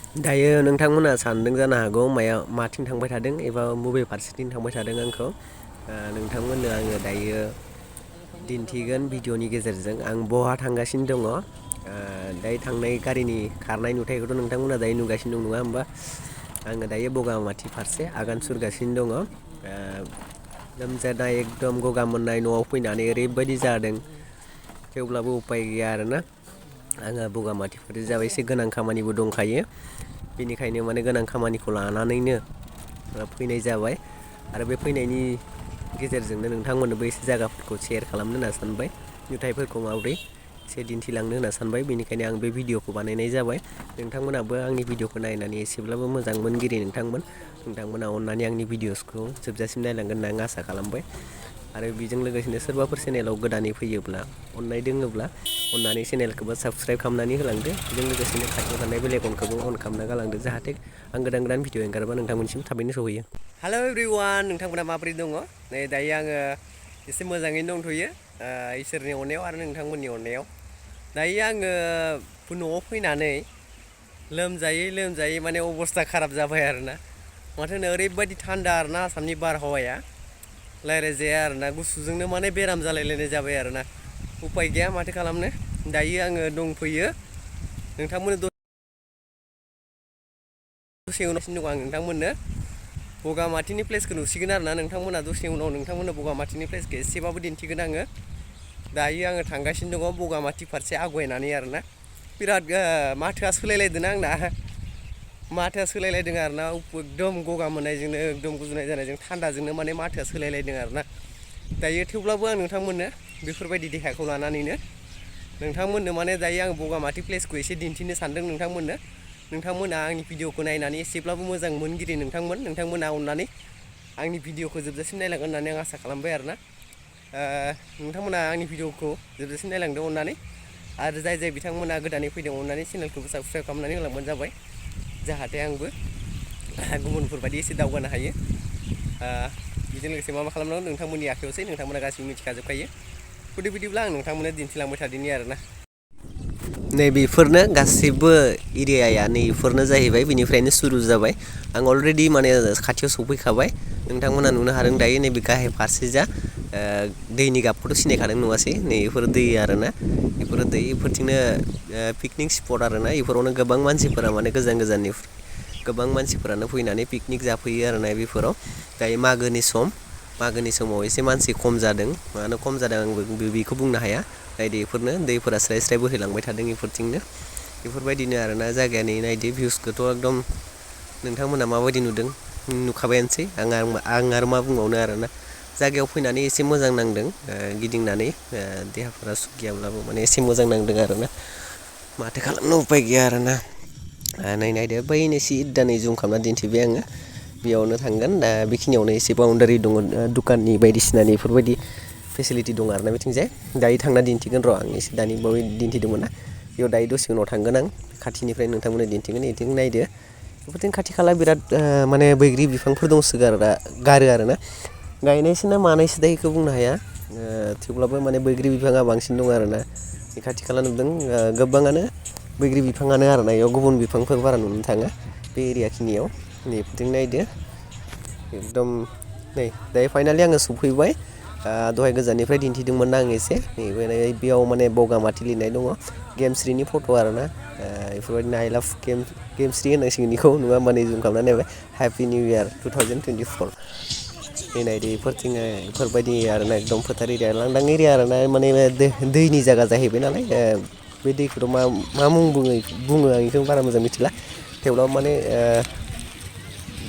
दायो नोंथांमोना सानदों जानो हागौ माथिं थांबाय थादों एबा बबे फारसेथिं थांबाय थादों आंखौ नोंथांमोननो आङो दायो दिन्थिगोन भिडिअ'नि गेजेरजों आं बहा थांगासिनो दङ। दायो थांनाय गारिनि खारनाय नुथायखौथ' नोंथांमोना दायो नुगासिनो दं नङा होमबा। आङो दायो बगामाथि फारसे आगान सुरगासिनो दङ। लोमजानाय एकदम गगा मोननाय न'आव फैनानै ओरैबायदि जादों थेवब्लाबो उफाय गैया आरोना। आंहा बगामाथिफोर जाबाय एसे गोनां खामानिबो दंखायो। बेनिखायनो माने गोनां खामानिखौ लानानैनो फैनाय जाबाय आरो बे फैनायनि गेजेरजोंनो नोंथांमोननोबो एसे जायगाफोरखौ सेयार खालामनो होनना सानबाय। नुथायफोरखौ माबोरै एसे दिन्थिलांनो होनना सानबाय बेनिखायनो आं बे भिडिअ'खौ बानायनाय जाबाय। नोंथांमोनाबो आंनि भिडिअ'खौ नायनानै एसेब्लाबो मोजां मोनगिरि नोंथांमोना अननानै आंनि भिडिअ'सखौ जोबजासिम नायलांगोन होनना आं आसा खालामबाय। आरो बेजों लोगोसेनो सोरबाफोर चेनेलाव गोदानै फैयोब्ला अननाय दोङोब्ला अननानै चेनेलखौबो साबस्क्राइब खालामनानै होलांदो। बेजों लोगोसेनो खाथियाव थानाय बेल आइकनखौबो अन खालामना गालांदो जाहाथे आं गोदान गोदान भिडिअ एंगारबा नोंथांमोनसिम थाबैनो सहैयो। हेल' एभ्रिवान, नोंथांमोना माबोरै दङ? नै दायो आङो एसे मोजाङैनो दंथ'यो इसोरनि अननायाव आरो नोंथांमोननि अननायाव। दायो आङो न'आव फैनानै लोमजायै माने अबस्था खाराब जाबाय आरोना। माथो होनो ओरैबायदि थान्दा आरोना आसामनि बारहावाया रायज्लायजाया आरोना। गुसुजोंनो माने बेराम जालायलायनाय जाबाय आरोना। उफाय गैया माथो खालामनो। दायो आङो दंफैयो नोंथांमोननो दसे उनावसिनो दं आं नोंथांमोननो बगामाथिनि प्लेसखौ नुसिगोन आरोना। नोंथांमोना दसे उनाव नोंथांमोननो बगामाथिनि प्लेसखौ एसेबाबो दिन्थिगोन आङो। दायो आङो थांगासिनो दङ बगामाथि फारसे आवगायनानै आरोना। बिराद माथोआ सोलायलायदों ना आंना। माथोआ सोलायलायदों आरोना एकदम गगा मोननायजोंनो एकदम गुजुनाय जानायजों थान्दाजोंनो माने माथोआ सोलायलायदों आरोना। दायो थेवब्लाबो आं नोंथांमोननो बेफोरबायदि देहाखौ लानानैनो नोंथांमोननो माने दायो आं बगामाथि प्लेसखौ एसे दिन्थिनो सानदों नोंथांमोननो। नोंथांमोना आंनि भिडिअ'खौ नायनानै एसेब्लाबो मोजां मोनगिरि नोंथांमोना अननानै आंनि भिडिअ'खौ जोबजासिम नायलांगोन होननानै आं आसा खालामबाय आरोना। नोंथांमोना आंनि भिडिअ'खौ जोबजासिम नायलांदों अननानै। आरो जाय बिथांमोना गोदानै फैदों अननानै चेनेलखौबो साबस्क्राइब खालामनानै होलांबानो जाबाय। जाहाथे आंबो गुबुनफोरबायदि एसे दावगानो हायो। बेजों लोगोसे मा खालामनांगौ नोंथांमोननि आखायावसै, नोंथांमोना गासिबो मिथिखाजोबखायो। बिदिब्ला आं नोंथांमोननो दिन्थिलांबाय थादोनि आरोना। नैबेफोरनो गासिबो एरियाया नैबेफोरनो जाहैबाय बेनिफ्रायनो सुरु जाबाय। आं अलरेडि माने खाथियाव सफैखाबाय। नोंथांमोना नुनो हादों दायो नैबे गाहाय फारसे जा दैनि गाबखौथ' सिनायखादों नङासै। नैबेफोर दै आरोना। बेफोरो दै बेफोरथिंनो पिकनिक स्पट आरोना। बेफोरावनो गोबां मानसिफोरा माने गोजान गोजाननिफ्राय गोबां मानसिफोरानो फैनानै पिकनिक जाफैयो आरोना। बेफोराव दायो मागोनि समाव एसे मानसि खम जादों। मानो खम जादों आंबो बेखौ बुंनो हाया। बेफोरनो दैफोरा स्राय स्राय बोहैलांबाय थादों बेफोरथिंनो। बेफोरबायदिनो आरोना जायगाया नै नायदो भिउसखौथ' एकदम नोंथांमोना माबायदि नुदों नुखाबायानोसै। आं आरो मा बुंबावनो आरोना। जायगायाव फैनानै एसे मोजां नांदों गिदिंनानै देहाफोरा सुख गैयाब्लाबो माने एसे मोजां नांदों आरोना। माथो खालामनो उफाय गैया आरोना। नायदो बैनो सिदानै जुम खालामना दिन्थिबाय आङो। बेयावनो थांगोन दा बेखिनियावनो एसे बाउन्डारि दङ दखाननि बायदिसिनानि बेफोरबायदि फेसिलिटि दं आरोना बिथिंजाय। दायो थांना दिन्थिगोन र' आं एसे दानि बावै दिन्थिदोंमोन ना। बेयाव दायो दसे उनाव थांगोन आं खाथिनिफ्राय नोंथांमोननो दिन्थिगोन। बिथिं नायदो बेफोरथिं खाथि खाला बिराद माने बैग्रि बिफांफोर गारो आरोना। गायनायसो ना मानायसो दा बेखौ बुंनो हाया। थेवब्लाबो माने बैग्रि बिफाङा बांसिन दं आरोना। खाथि खाला नुदों गोबाङानो बैग्रि बिफाङानो आरोना। बेयाव गुबुन बिफांफोर बारा नुनो थाङा बे एरिया खिनियाव। नैफोरथिं नायदो एकदम नै दायो फाइनालि आङो सफैबाय। दहाय गोजाननिफ्राय दिन्थिदोंमोन ना आं एसे बेयाव माने बगामाथि लिरनाय दङ। गेमस्रिनि फट' आरोना। बेफोरबायदिनो आइ लाभ गेमस्रि होननांसिगोन बेखौ नङा होमबा। नै जुम खालामनानै नायबाय हेपि निउ इयार 2024। नायदो बेफोरथिं बेफोरबायदि आरोना एकदम फोथार एरिया लांदां एरिया आरोना। माने दैनि जायगा जाहैबाय नालाय। बे दैखौथ' मा मुं बुङो आं बेखौ बारा मोजां मिथिला। थेवब्लाबो माने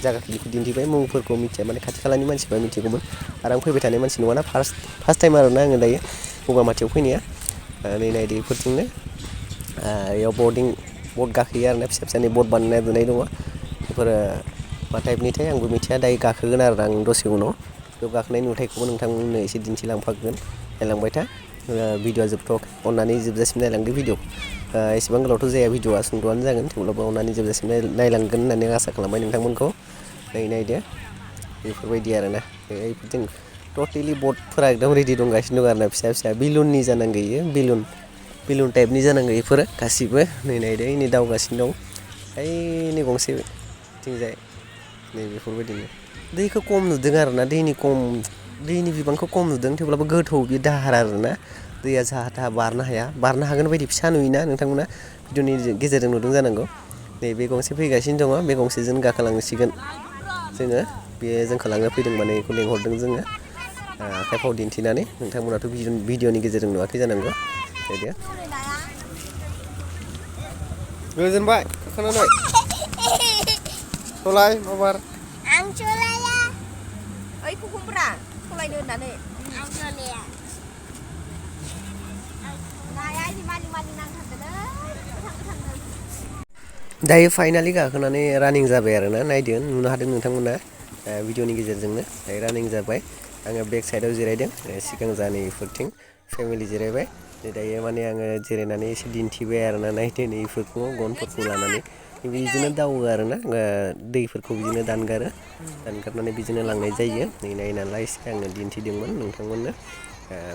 जायगाखौ दिन्थिबाय मुंफोरखौ मिथिया माने खाथि खालानि मानसिफ्रा मिथिगौमोन आरो आं फैबाय थानाय मानसि नङाना फार्स्ट टाइम आरोना आङो दायो बगामाथियाव फैनाया। नै नायदो बेफोरथिंनो बेयाव बट गाखोयो आरोना। फिसा फिसानि बट बानायना दोननाय दङ। बेफोरो मा टाइपनिथाय आंबो मिथिया। दायो गाखोगोन आरो आं दसे उनाव। बेयाव गाखोनाय नुथायखौबो नोंथांमोननो एसे दिन्थिलांफागोन। नायलांबाय था भिडिअआ जोबथ'वाखै अननानै जोबजासिम नायलांदो भिडिअ'। एसेबां गोलावथ' जाया भिडिअआ सुंद'आनो जागोन। थेवब्लाबो अननानै जोबजासिम नायलांगोन होननानै आं आसा खालामबाय नोंथांमोनखौ। नायदो बेफोरबायदि आरोना। बेफोरथिं टटेलि बटफोरा एकदम रेडि दंगासिनो दं आरोना। फिसा फिसा बेलुननि जानांगौ बेयो बेलुन टाइपनि जानांगौ बेफोरो गासिबो। नै नायदो नै दावगासिनो दं ओइनै गंसे थिंजाय नै बेफोरबायदिनो दैखौ खम नुदों आरोना दैनि बिबांखौ खम नुदों थेवब्लाबो गोथौ बे दाहार आरोना दैया जाहा थाहा बारनो हाया बारनो हागोन बायदि फिसा नुयोना नोंथांमोना भिडिअ'नि गेजेरजों नुदों जानांगौ नै बे गंसे फैगासिनो दङ बे गंसेजों गाखोलांसिगोन जोङो बे जोंखौ लांनो फैदों माने बेखौ लेंहरदों जोङो आखाइ फाव दिन्थिनानै नोंथांमोनाथ' भिडिअ'नि गेजेरजों नुवाखै जानांगौ नायदो गोजोनबाय खोनाबाय सलाय माबार आं सलाया ओइ खुखुमब्रा सलायनो होननानै आं सलाया नाया इदि मालि मालि नांथारदोलै गोथां दायो फाइनालि गाखोनानै रानिं जाबाय आरोना नायदो नुनो हादों नोंथांमोना भिडिअ'नि गेजेरजोंनो दायो रानिं जाबाय आङो बेक साइडआव जिरायदों सिगां जानि इफोरथिं फेमिलि जिरायबाय दायो माने आङो जिरायनानै एसे दिन्थिबाय आरोना नायदो नै इफोरखौ गनफोरखौ लानानै बिदिनो दावो आरोना दैफोरखौ बिदिनो दानगारनानै बिदिनो लांनाय जायो नै नायनानैलाय एसे आङो दिन्थिदोंमोन नोंथांमोननो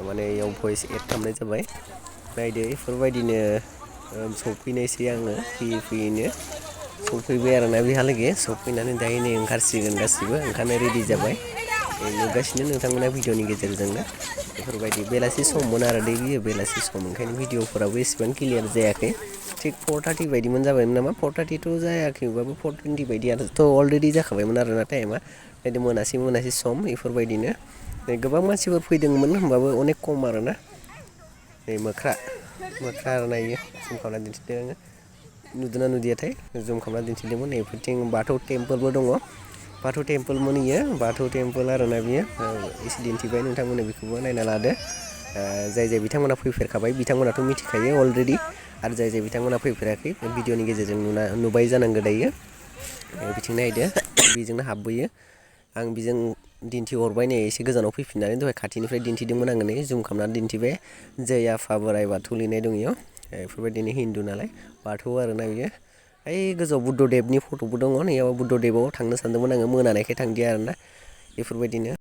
माने इयाव भइस एड खालामनाय जाबाय नायदो इफोरबायदिनो सफैनायसै आङो फैयैनो सफैबाय आरोना बेहालागै सफैनानै दायो नै ओंखारसिगोन गासिबो ओंखारनो रेडि जाबाय नुगासिनो नोंथांमोना भिडिअ'नि गेजेरजोंनो बेफोरबायदि बेलासि सममोन आरो दै बियो बेलासि सम ओंखायनो भिडिअ'फोराबो एसेबां क्लियार जायाखै थिग 4:30 बायदिमोन जाबायमोन नामा 4:30थ' जायाखैबाबो 4:20 बायदियाथ' अलरेडि जाखाबायमोन आरोना टाइमा बिदि मोनासि सम बेफोरबायदिनो गोबां मानसिफोर फैदोंमोन होमबाबो अनेक खम आरोना नै मोख्रा आरो नायो जुम खालामना दिन्थिदों आङो नुदोंना नुदियाथाय जुम खालामना दिन्थिदोंमोन नैफोरथिं बाथौ टेम्पोलबो दङ बाथौ टेम्पोलमोन इयो बाथौ टेम्पोल आरोना बियो एसे दिन्थिबाय नोंथांमोना बेखौबो नायना लादो जाय बिथांमोना फैफेरखाबाय बिथांमोनाथ' मिथिखायो अलरेडि आरो जाय बिथांमोना फैफेराखै भिडिअ'नि गेजेरजों नुबाय जानांगौ दायो बिथिं नायदो बेजोंनो हाबबोयो आं बेजों दिन्थिहरबाय नै एसे गोजानाव फैफिननानै दहाय खाथिनिफ्राय दिन्थिदोंमोन आङो नै जुम खालामनानै दिन्थिबाय जै आफा बोराइ बाथौ लिरनाय दं इयाव बेफोरबायदिनो हिन्दु नालाय बाथौ आरोना बियो ओइ गोजौआव बुद्धदेबनि फट'बो दङ नैयाव बुद्धदेबआव थांनो सानदोंमोन आङो मोनानायखाय थांदिया आरोना बेफोरबायदिनो